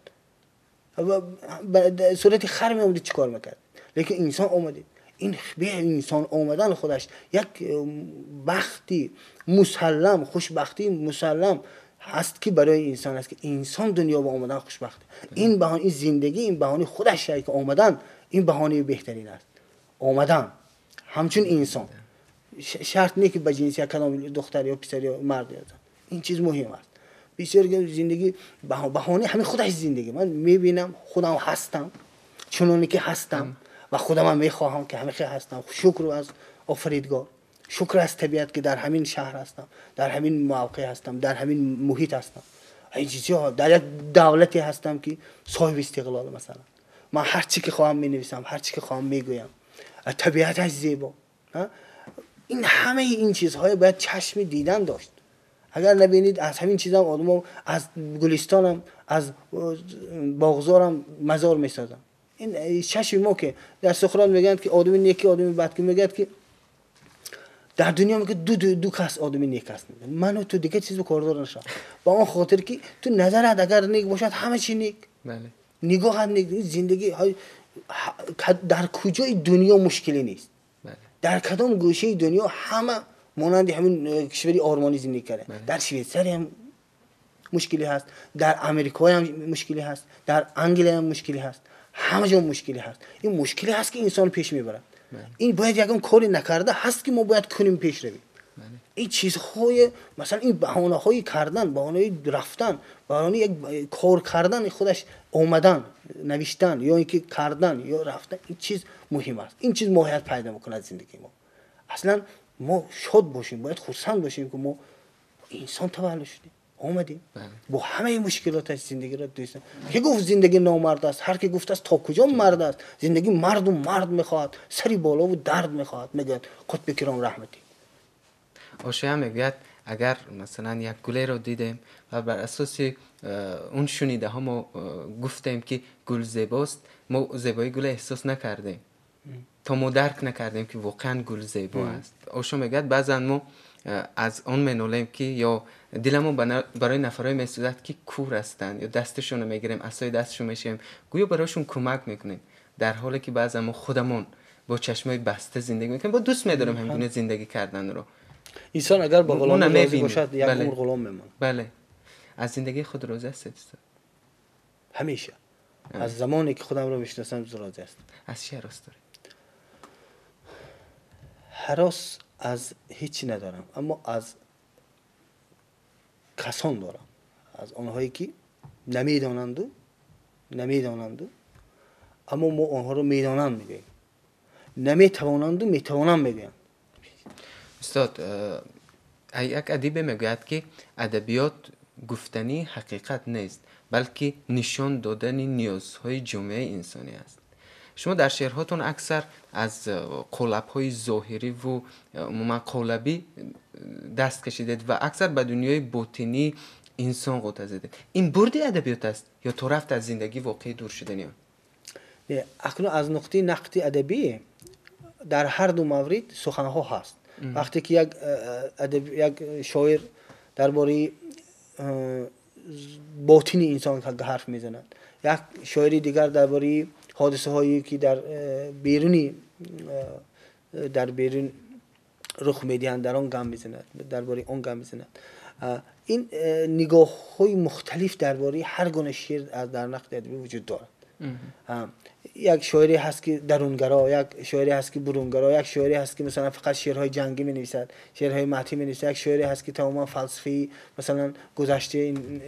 сурати хар меомадед, чӣ кор мекард? Лекин инсон омадед. Ин бе инсон омадан худаш як бахти мусаллам, хушбахтии мусаллам ҳаст ки барои инсон аст ки инсон дунё ба омадан хушбахт. Ин баҳона, ин зиндагӣ, ин баҳонаи худаш ки омадан, ин баҳонаи беҳтарин аст. Омадан ҳамчун инсон шарт не ки ба ҷинсият кадом духтар ё писар ё мард ё зан. Ин чиз муҳим аст. Бисёр зиндагӣ баҳонаи ҳамин худаш зиндагӣ. Ман мебинам худам ҳастам чуноне ки ҳастам ва худам мехоҳам ки ҳамин хел ҳастам. Шукр аз офаридгор. Шукр аз табиат ки дар ҳамин шаҳр ҳастам, дар ҳамин мавқеъ ҳастам, дар ҳамин муҳит ҳастам. Ин чизҳо дар як давлате ҳастам ки соҳиби истиқлол, масалан. Ман ҳар чӣ ки хоҳам менависам, ҳар чӣ ки хоҳам мегӯям. Табиаташ зебо. Ин ҳамаи ин чизҳое бояд чашми дидан дошт. Агар набинед, аз ҳамин чизам одамҳо аз гулистонам, аз боғзорам мазор месозанд. Ин чашми мо ки дар Суқрот мегӯянд ки одами неки, одами бад, ки мегӯяд ки дар дунё мегӯяд ду кас одами нек аст. Ман ва ту, дигар чиз кордор нашав. Ба он хотир ки ту назарат агар нек бошад, ҳама чи нек. Бале. Нигоҳат нек, зиндагӣ дар куҷои дунё мушкиле нест. Дар кадом гӯшаи дунё ҳама монанди ҳамин кишвари ормонӣ зиндагӣ карда. Дар Швейтсария ҳам мушкиле ҳаст, дар Амрико ҳам мушкиле ҳаст, дар Англия ҳам мушкиле ҳаст, ҳама ҷо мушкиле ҳаст. Ин мушкиле ҳаст ки инсон пеш мебарад. Ин бояд ягон коре накарда ҳаст ки мо бояд кунем, пеш равем. Ин чизҳои, масалан, ин баҳонаҳои кардан, баҳонаҳои рафтан, баҳонаи як кор кардан, худаш омадан, навиштан ё инки кардан ё рафтан, ин чиз муҳим аст. Ин чиз моҳият пайдо мекунад зиндагии мо. Аслан мо шод бошем, бояд хурсанд бошем ки мо инсон таваллуд шудем, омадем бо ҳамаи мушкилоташ зиндагиро дӯст. Ки гуфт зиндагӣ номард аст? Ҳар ки гуфт аст, то куҷо мард аст? Зиндагӣ марду мард мехоҳад, сари болову дард мехоҳад, мегӯяд Қутби Киром раҳматӣ. Ошоя мегӯяд, агар масалан як гулеро дидем ва бар асоси он шунидаҳо мо гуфтем ки гул зебост, мо зебоии гулро эҳсос накардем, то мо дарк накардем ки воқеан гул зебо аст. Ошо мегӯяд, баъзан мо аз он менолем ки ё диламон барои нафарҳое месӯзад ки кур ҳастанд, ё дасташонро мегирем, асои дасташон мешавем, гӯё барояшон кӯмак мекунем, дар ҳоле ки баъзан мо худамон бо чашмои баста зиндагӣ мекунем, бо дӯст медорем ҳамгуна зиндагӣ карданро. Инсон агар ба ғуломӣ розӣ бошад, як умр ғулом мемонад. Бале. Аз зиндагии худ розӣ ҳастед, устод? Ҳамеша. Аз замоне ки худамро мешиносам розӣ ҳастам. Аз чӣ ҳарос доред? Ҳарос аз ҳеҷ надорам, аммо аз касон дорам, аз онҳое ки намедонанду, аммо мо онҳоро медонанд мегӯем, наметавонанду метавонанд мегӯянд. Устод, як адибе мегӯяд ки адабиёт гуфтани ҳақиқат нест, балки нишон додани ниёзҳои ҷомеаи инсонӣ аст. Шумо дар шеърҳотон аксар аз қолабҳои зоҳирӣ ва умуман қолабӣ даст кашидед ва аксар ба дунёи ботинии инсон ғӯта задед. Ин бурди адабиёт аст ё то рафт аз зиндагии воқеӣ дур шудани он? Не, акнун аз нуқтаи нақди адабӣ дар ҳар ду маврид суханҳо ҳаст. Вақте ки як шоир дар бораи ботини инсон ҳарф мезанад, як шоири дигар дар бораи ҳодисаҳое ки дар берун рух медиҳанд, дар он гам мезанад, дар бораи он гам мезанад. Ин нигоҳҳои мухталиф дар бораи ҳар гуна шеър дар нақди адабӣ вуҷуд дорад. Як шоире ҳаст ки дарунгаро, як шоире ҳаст ки бурунгаро, як шоире ҳаст ки масалан фақат шеърҳои ҷангӣ менависад, шеърҳои матӣ менависад, як шоире ҳаст ки тамоман фалсафаи масалан гузашта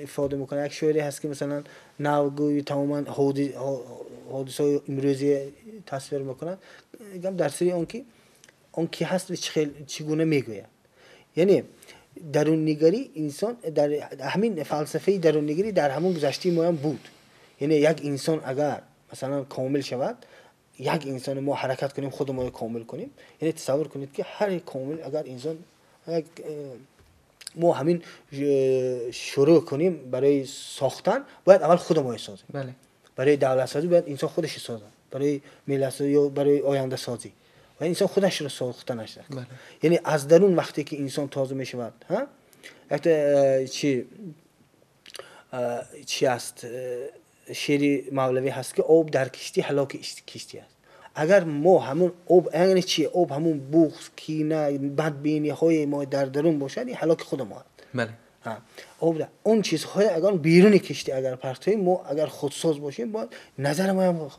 ифода мекунад, як шоире ҳаст ки масалан навгӯи тамоман ҳодисаҳои имрӯзӣ тасвир мекунад. Гап дар сари он ки он ки ҳаст ва чӣ гуна мегӯяд. Яъне даруннигарӣ инсон дар ҳамин фалсафаи даруннигарӣ дар ҳамон гузаштаи моям буд. Яъне як инсон агар масалан комил шавад, як инсон мо ҳаракат кунем, худи мо комил кунем, яъне тасаввур кунед ки ҳар комил агар инсон як мо ҳамин шурӯъ кунем барои сохтан, бояд аввал худи мо созем. Бале. Барои давлатсозӣ бояд инсон худаш созад, барои миллатсозӣ ё барои ояндасозӣ бояд инсон худашро сохтанаш. Яъне аз дарун вақте ки инсон тоза мешавад, ҳа? Якта чи аст? Шеъри мавлавӣ ҳаст ки об дар киштӣ ҳалоки киштӣ аст. Агар мо ҳамон об, яъне чи об, ҳамон буғз, кина, бадбиниҳои мо дар дарун бошад, ин ҳалоки худи мо аст. Бале. об он чизҳое агар беруни киштӣ агар партоем, мо агар худсоз бошем, бояд назари мо ҳам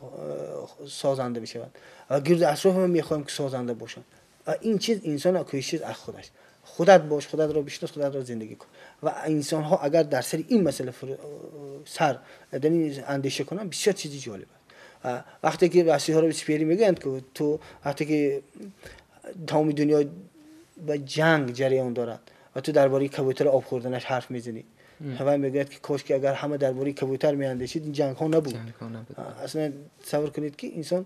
созанда бишавад ва гирду атрофи мо мехоҳем ки созанда бошанд. Ва ин чиз инсон кӯшиш аз худаш, худат бош, худатро бишнос, худатро зиндагӣ кун. Ва инсонҳо агар дар сари ин масъала сар дар ин андеша кунанд, бисёр чизи ҷолиб аст. Вақте ки васиҳоро сипери мегӯянд ки ту вақте ки тамоми дунё ба ҷанг ҷараён дорад ва ту дар бораи кабӯтар об хӯрданаш ҳарф мезанӣ. Ва мегӯяд ки кош ки агар ҳама дар бораи кабӯтар меандешид, ин ҷангҳо набуд. Аслан тасаввур кунед ки инсон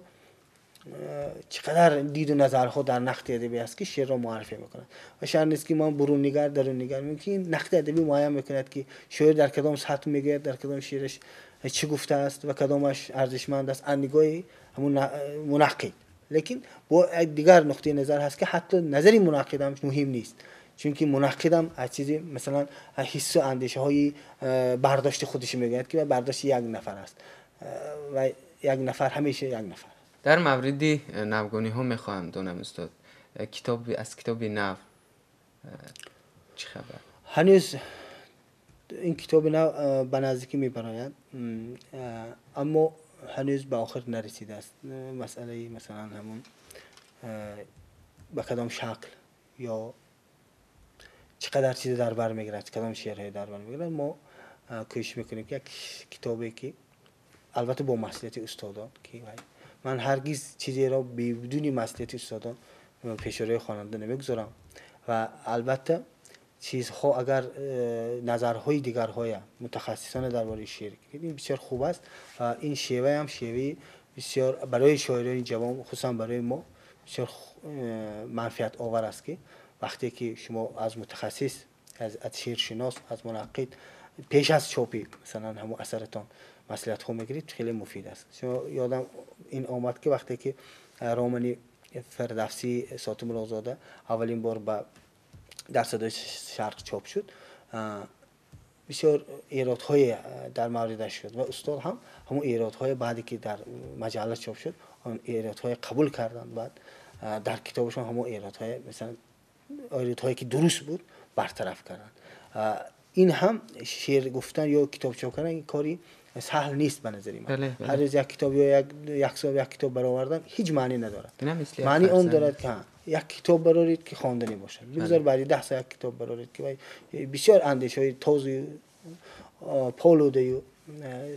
чӣ қадар диду назарҳо дар нақди адабӣ аст ки шеърро муаррифӣ мекунад. Ва шарт нест ки ман буруннигар, даруннигар. Мумкин нақди адабӣ муайян мекунад ки шоир дар кадом сатҳ мегӯяд, дар кадом шеъраш чӣ гуфтааст ва кадомаш арзишманд аст аз нигоҳи ҳамун мунаққид. Лекин бо дигар нуқтаи назар ҳаст ки ҳатто назари мунаққид ҳам муҳим нест, чунки мунаққид ҳам аз чизи масалан ҳиссу андешаҳои бардошти худаш мегӯяд ки бардошти як нафар аст ва як нафар ҳамеша як нафар. Дар мавриди навгониҳо мехоҳам донам устод, аз китоби нав чӣ хабар? Ҳанӯз ин китоби нав ба наздикӣ мебарояд, аммо ҳанӯз ба охир нарасидааст. Масъалаи масалан ҳамун ба кадом шакл ё чӣ қадар чизе дар бар мегирад, кадом шеърҳое дар бар мегирад, мо кӯшиш мекунем ки як китобе ки албатта бо маслиҳати устодон, ки ман ҳаргиз чизеро бидуни маслиҳати устодон пешрои хонанда намегузорам ва албатта чизҳо агар назарҳои дигарҳоя мутахассисона дар бораи шеър ин бисёр хуб аст ва ин шеваам шеваи бисёр барои шоирони ҷавон, хусусан барои мо бисёр манфиатовар аст ки вақте ки шумо аз мутахассис, аз шеършинос, аз мунаққид пеш аз чопи масалан ҳамон асаратон маслиҳатҳо мегиред, хеле муфид аст. Шумо ёдам ин омад ки вақте ки романи Фирдавсии Сотимуллозода аввалин бор ба дар Садои Шарқ чоп шуд, бисёр эродҳое дар мавридаш шуд ва устод ҳам ҳамон эродҳое баъде ки дар маҷалла чоп шуд, он эродҳое қабул карданд, баъд дар китобашон ҳамон эродҳое, масалан эродҳое ки дуруст буд, бартараф карданд. Ин ҳам шеър гуфтан ё китоб чоп кардан ин кори саҳл нест ба назари ман. Ҳар рӯз як китоб ё як сол як китоб баровардан ҳеҷ маъне надорад. Маъни он дорад ки як китоб бароред ки хонданӣ бошад. Бигзор баъди 10 сол як китоб бароред ки бисёр андешаҳои тозу полудаю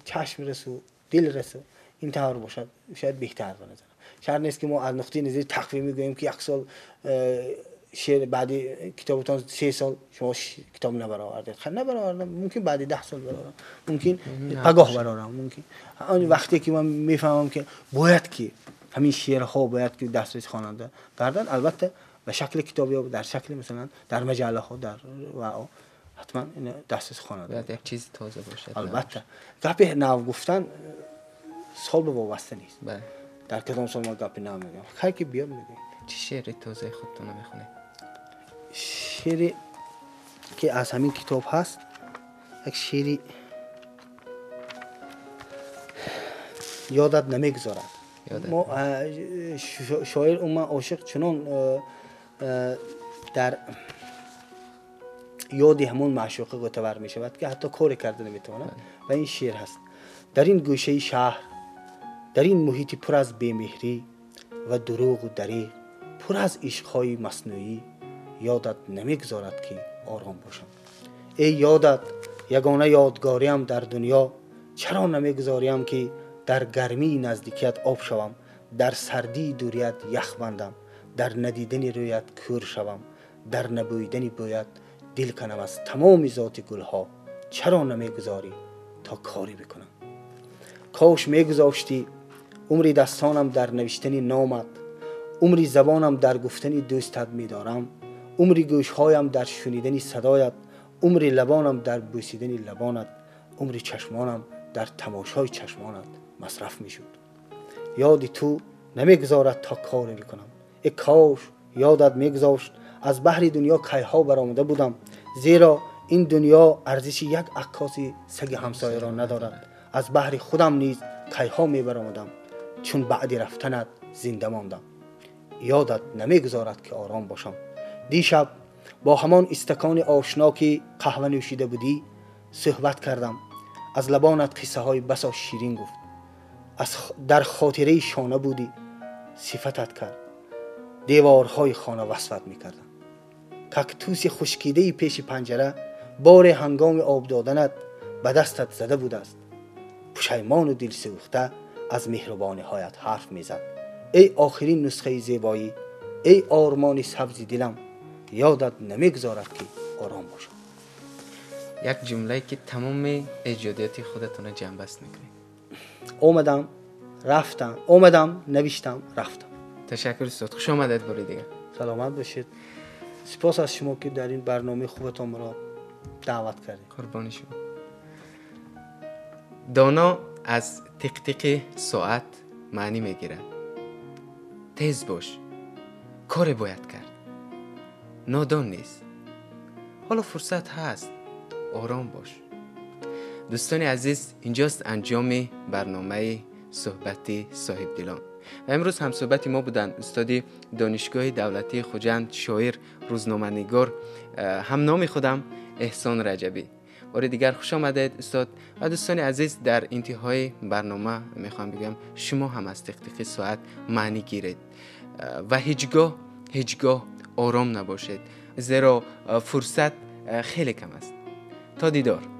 чашмрасу дилрасу ин тавр бошад, шояд беҳтар ба назарам. Шарт нест ки мо аз нуқтаи назари тақвимӣ гӯем ки як сол шеър баъди китобатон 3 сол шумо китоб набаровардед. Хай набаровардам, мумкин баъди 10 сол барорам, мумкин пагоҳ барорам, мумкин он вақте ки ман мефаҳмам ки бояд ки ҳамин шеърҳо бояд ки дастраси хонанда гарданд, албатта ба шакли китоб ё дар шакли масалан дар маҷаллаҳо дар ва ҳатман ин дастраси хонанда бояд як чизи тоза бошад. Албатта гапи нав гуфтан сол ба вобаста нест. Дар кадом сол ма гапи нав мегӯям, хай ки биёд мегӯем. Чӣ шеъри тозаи худтона мехонед? Шеъре ки аз ҳамин китоб ҳаст, як шеъри ёдат намегузорад. Мо шоир умуман ошиқ чунон дар ёди ҳамон маъшуқа гӯтавар мешавад ки ҳатто коре карда наметавонад ва ин шеър ҳаст. Дар ин гӯшаи шаҳр, дар ин муҳити пур аз бемеҳрӣ ва дурӯғу дариғ, пур аз ишқҳои маснӯӣ, ёдат намегузорад ки ором бошам. Эй ёдат, ягона ёдгориам дар дунё, чаро намегузориам ки дар гармии наздикият об шавам, дар сардии дурият ях бандам, дар надидани рӯят кӯр шавам, дар набӯидани бӯят дил канам аз тамоми зоти гулҳо, чаро намегузорӣ то корӣ бикунам? Кош мегузоштӣ умри дастонам дар навиштани номат, умри забонам дар гуфтани дӯстат медорам, умри гӯшҳоям дар шунидани садоят, умри лабонам дар бӯсидани лабонат, умри чашмонам дар тамошои чашмонат масраф мешуд. Ёди ту намегузорад то коре бикунам. Э кош ёдат мегузошт, аз баҳри дунё кайҳо баромада будам, зеро ин дунё арзиши як аккоси саги ҳамсояро надорад. Аз баҳри худам низ кайҳо мебаромадам, чун баъди рафтанат зинда мондам. Ёдат намегузорад ки ором бошам. Дишаб бо ҳамон истакони ошно ки қаҳва нӯшида будӣ суҳбат кардам. Аз лабонат қиссаҳои басо ширин гуфт. Дар хотираи шона будӣ, сифатат кард. Деворҳои хона васфат мекарданд. Кактуси хушкидаи пеши панҷара боре ҳангоми об доданат ба дастат зада будааст. Пушаймону дилсӯхта аз меҳрубониҳоят ҳарф мезад. Эй охирин нусхаи зебоӣ, эй ормони сабзи дилам, Ёдат намегузорад, ки ором бошам. Як ҷумлае, ки тамоми эҷодиёти худатонро ҷамъбаст мекунед. Омадам, рафтам, омадам, навиштам, рафтам. Ташаккур, устод, хуш омадед бори дигар. Саломат бошед. Сипос аз шумо, ки дар ин барномаи хубатон маро даъват кардед. Қурбони шумо. Доно аз тиқтиқи соат маънӣ мегирад. Тез бош, коре бояд кард. Нодон нест, ҳоло фурсат ҳаст, ором бош. Дӯстони азиз, инҷост анҷоми барномаи суҳбати соҳибдилон ва имрӯз ҳамсуҳбати мо буданд устоди Донишгоҳи давлатии Хуҷанд, шоир, рӯзноманигор, ҳамноми худам Эҳсон Раҷабӣ. Бори дигар хуш омадед, устод. Ва дӯстони азиз, дар интиҳои барнома мехоҳам бигӯям, шумо ҳам аз тиқтиқи соат маънӣ гиред ва ҳеҷ гоҳ, ҳеҷ гоҳ ором набошед, зеро фурсат хеле кам аст. То дидор.